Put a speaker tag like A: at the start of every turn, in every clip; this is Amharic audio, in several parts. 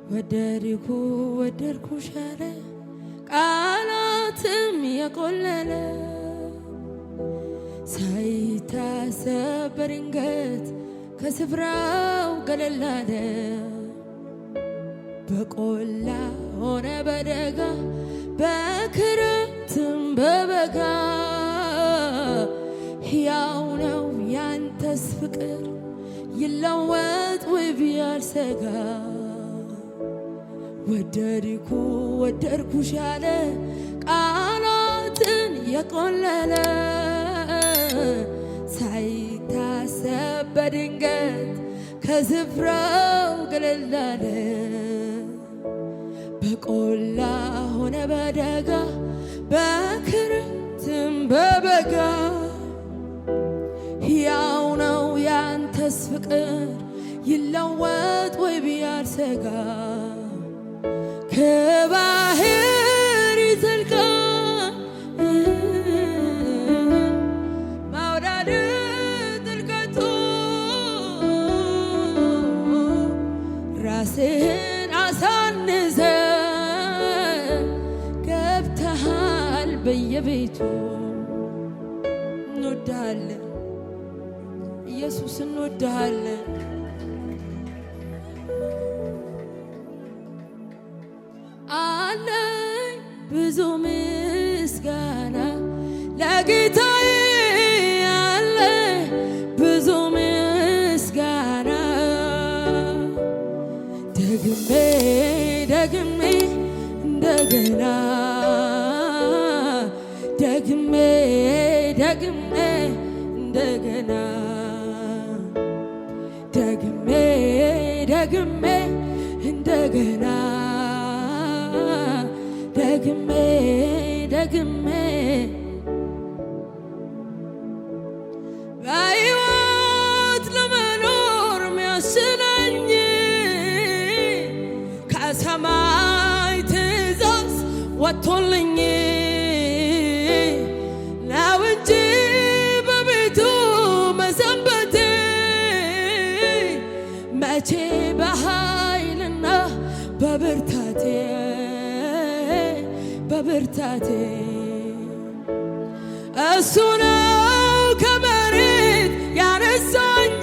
A: ወደድኩ ወደድኩሽ አለ ቃላትም የቆለለ ሳይታሰብ በድንገት ከስፍራው ገለል አለ። በቆላ ሆነ በደጋ በክረምትም በበጋ ሕያው ነው ያንተስ ፍቅር ይለወጥ ውብ ያልሰጋ። ወደድኩ ወደድኩሽ ያለ ቃላትን የቆለለ ሳይታሰብ በድንገት ከስፍራው ገለል አለ። በቆላ ሆነ በደጋ በክረምትም በበጋ ሕያው ነው ያንተስ ፍቅር ይለወጥ ወይ ቢያልሰጋ። ከባህር ይዘልቃል መውደድ ጥልቀቱ ራስህን አሳንሰ ገብተሃል በየቤቱ። እንወድሃለን ኢየሱስ እንወድሃለን። አለኝ ብዙ ምስጋና ለጌታዬ አለኝ ብዙ ምስጋና ደግሜ ደግሜ እንደገና ደግሜ ደግሜ እንደገና ደግሜ ደግሜ እንደገና ደግሜ ደግሜ በሕይወት ለመኖር ሚያስችለኝ ከሰማይ ትእዛዝ ወጥቶልኝ ነው እንጂ በቤቱ መሰንበቴ መቼ በኃይልና በብርታቴ በብርታቴ እሱ ነው ከመሬት ያነሳኝ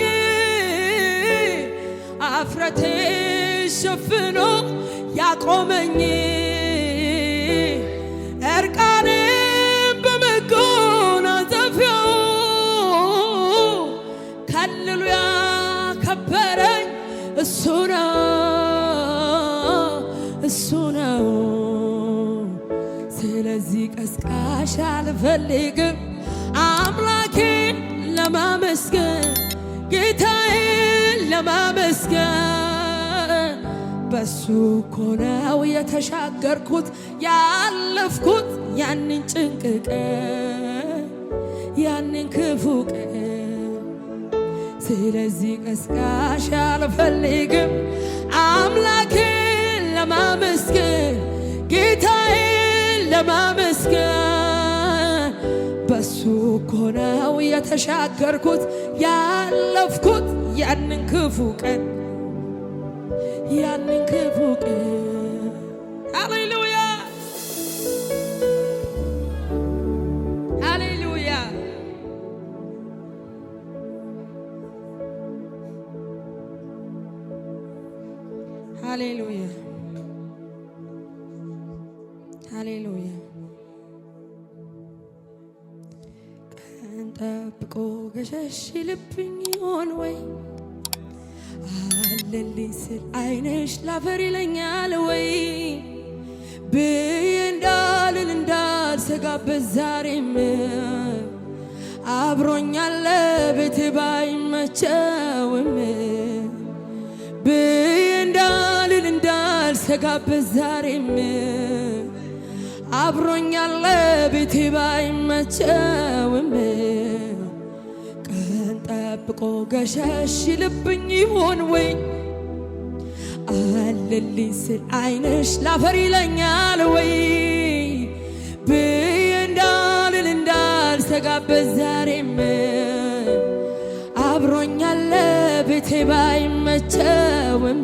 A: አፍረቴ ሸፍኖ ያቆመኝ እርቃኔን በመጎናጸፊያው ከልሎ ያከበረኝ እሱ ነው እሱ ነው። ስለዚህ ቀስቃሽ አልፈልግም አምላኬን ለማመስገን ጌታዬን ለማመስገን በሱ እኮ ነው የተሻገርኩት ያለፍኩት ያንን ጭንቅ ቀን ያንን ክፉ ቀን። ስለዚህ ቀስቃሽ አልፈልግም አምላኬን ለማመስገን ጌታዬን ለማመስገን በሱ እኮ ነው የተሻገርኩት ያለፍኩት ያንን ክፉ ቀን ያንን ክፉ ቀን። ሃሌሉያ ሃሌሉያ። ሃሌሉያ ሃሌሉያ። ቀን ጠብቆ ገሸሽ ይልብኝ ይሆን ወይ አለልኝ ስል አይንሽ ላፈር ይለኛል ወይ ብዬ እንዳልል እንዳልሰጋበት ዛሬም አብሮኛለ ቤቴ ባይመቸውም ብዬ እንዳልል እንዳልሰጋበት ዛሬም አብሮኛለ ቤቴ ባይመቸውም ቀን ጠብቆ ገሸሽ ይልብኝ ይሆን ወይ አለልኝ ስል አይንሽ ላፈር ይለኛል ወይ ብዬ እንዳልል እንዳልሰጋበት ዛሬም አብሮኛለ ቤቴ ባይመቸውም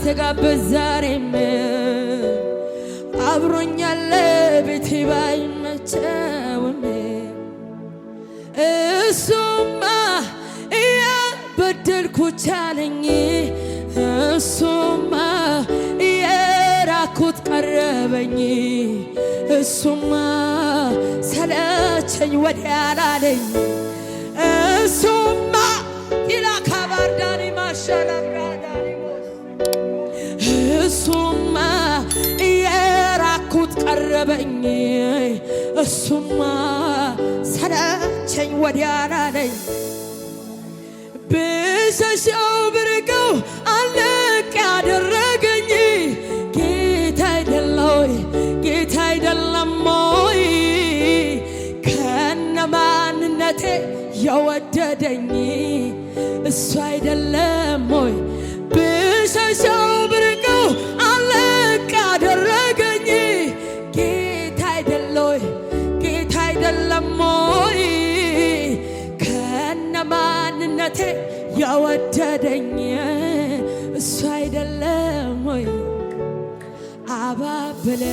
A: ማልሰጋበት ዛሬም አብሮኛለ ቤቴ ባይመቸውም እሱማ እየበደልኩት ቻለኝ እሱማ እየራኩት ቀረበኝ እሱማ ሰለቸኝ ወዲያ ላለኝ እሱማ ኢላካባርዳኒ ማሻላብራዳኒሞስ እሱማ እየራኩት ቀረበኝ እሱማ ሰለቸኝ ወዲያ ላለኝ ብሸሸው ብርቀው አለቅ ያደረገኝ ጌታ አይደለይ ጌታ አይደለም ወይ ከነማንነቴ የወደደኝ እሱ አይደለም ወይ ብሸሸው ብርቀው አለቅ ያደረገኝ ጌታ አይደለይ ጌታ አይደለም ወይ ከነማንነቴ የወደደኝ እሱ አይደለም ወይ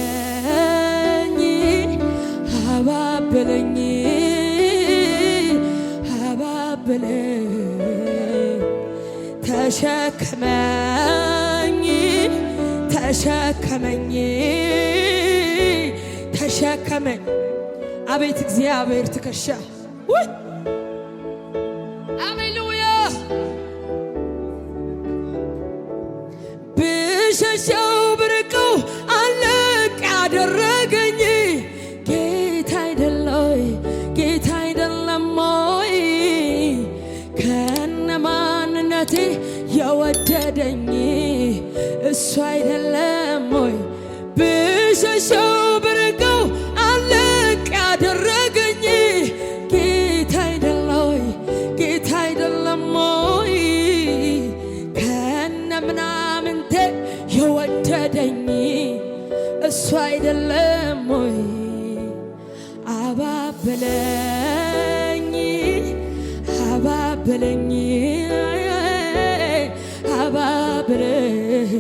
A: አባበለኝ አባበለኝ አባበለኝ ተሸከመኝ ተሸከመኝ ተሸከመኝ አቤት እግዚአብሔር ትከሻ ውይ አሌሉያ ብሸሸው ብርቀው አለቅ ያደረገኝ ጌታ አይደለይ ጌታ አይደለም ወይ ከነማንነቴ የወደደኝ እሱ አይደለም ወይ ብሸሸው ብርቀው አለቅ ያደረገኝ ጌታ አይደለይ ጌታ አይደለም ወይ ከነ ምናምንቴ የወደደኝ እሱ አይደለም ወይ አባበለኝ አባበለኝ አባበለኝ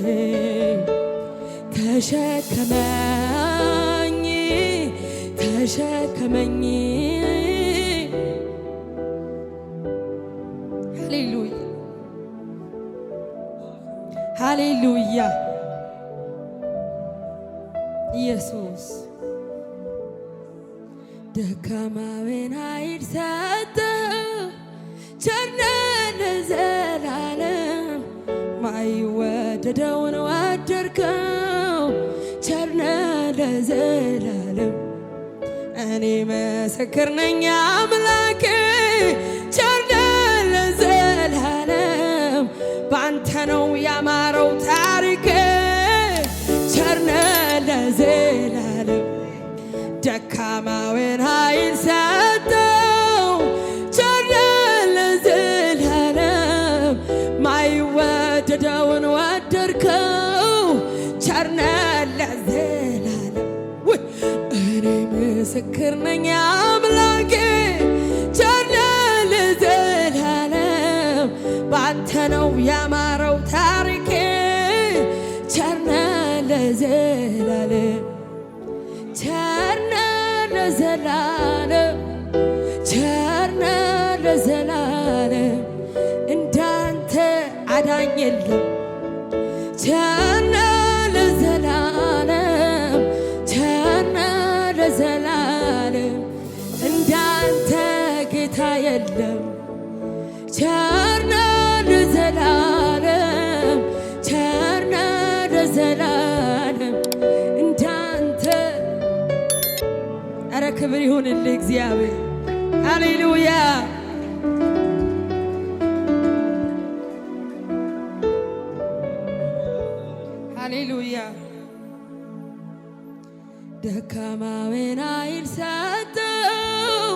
A: ተሸከመኝ ተሸከመኝ ሃሌሉያ ሃሌሉያ ኢየሱስ ደካማውን ኃይል ሰጠው ቸርነት ለዘላለም ማይወደደውን ወደድከው ቸርነት ለዘላለም እኔ ምስክር ነኝ አምላኬ ቸርነት ለዘላለም በአንተ ነው ያማረው ታሪኬ ቸርነት ለዘላለም ደካማውን ኃይል ሰጠው ቸርነት ለዘላለም ማይወደደውን ወደድከው ቸርነት ለዘላለም ውይ እኔ ምስክር ነኝ አምላኬ ቸርነት ለዘላለም በአንተ ነው ያማረው ታሪኬ ቸርነት ለዘላለም ቸርነት ለዘላለም ቸርነት ለዘላለም እንዳንተ አዳኝ የለም። ቸርነት ለዘላለም ቸርነት ለዘላለም እንዳንተ ጌታ የለም። ቸርነት ለዘላለም ቸርነት ለዘላለም እንዳንተ ኧረ ክብር ይሁንልህ እግዚአብሔር። ሃሌሉያ ሃሌሉያ። ደካማውን ኃይል ሰጠው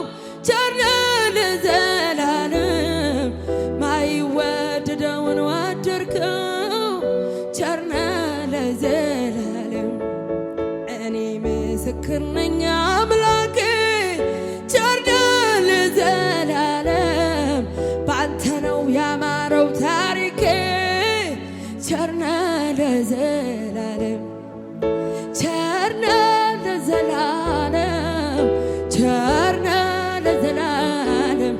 A: ቸርነት ለዘላለም ማይወደደውን ወደድከው ቸርነት ለዘላለም እኔ ምስክር ነኝ አምላኬ ቸርነት ለዘላለም በአንተ ነው ያማረው ታሪኬ ቸር ነህ ለዘላለም፣ ቸር ነህ ለዘላለም፣ ቸር ነህ ለዘላለም፣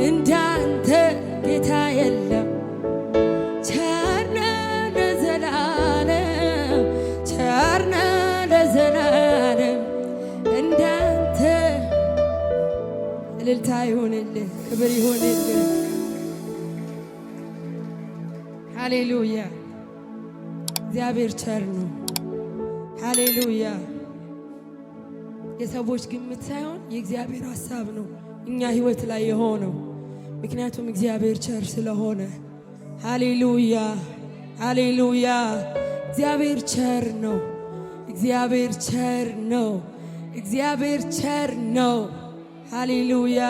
A: እንዳንተ ጌታ የለም። ቸር ነህ ለዘላለም፣ ቸር ነህ ለዘላለም፣ እንዳንተ። እልልታ ይሁንልህ፣ ክብር ይሁንልህ። ሃሌሉያ። እግዚአብሔር ቸር ነው። ሃሌሉያ። የሰዎች ግምት ሳይሆን የእግዚአብሔር ሀሳብ ነው እኛ ህይወት ላይ የሆነው። ምክንያቱም እግዚአብሔር ቸር ስለሆነ። ሃሌሉያ፣ ሃሌሉያ። እግዚአብሔር ቸር ነው። እግዚአብሔር ቸር ነው። እግዚአብሔር ቸር ነው። ሃሌሉያ።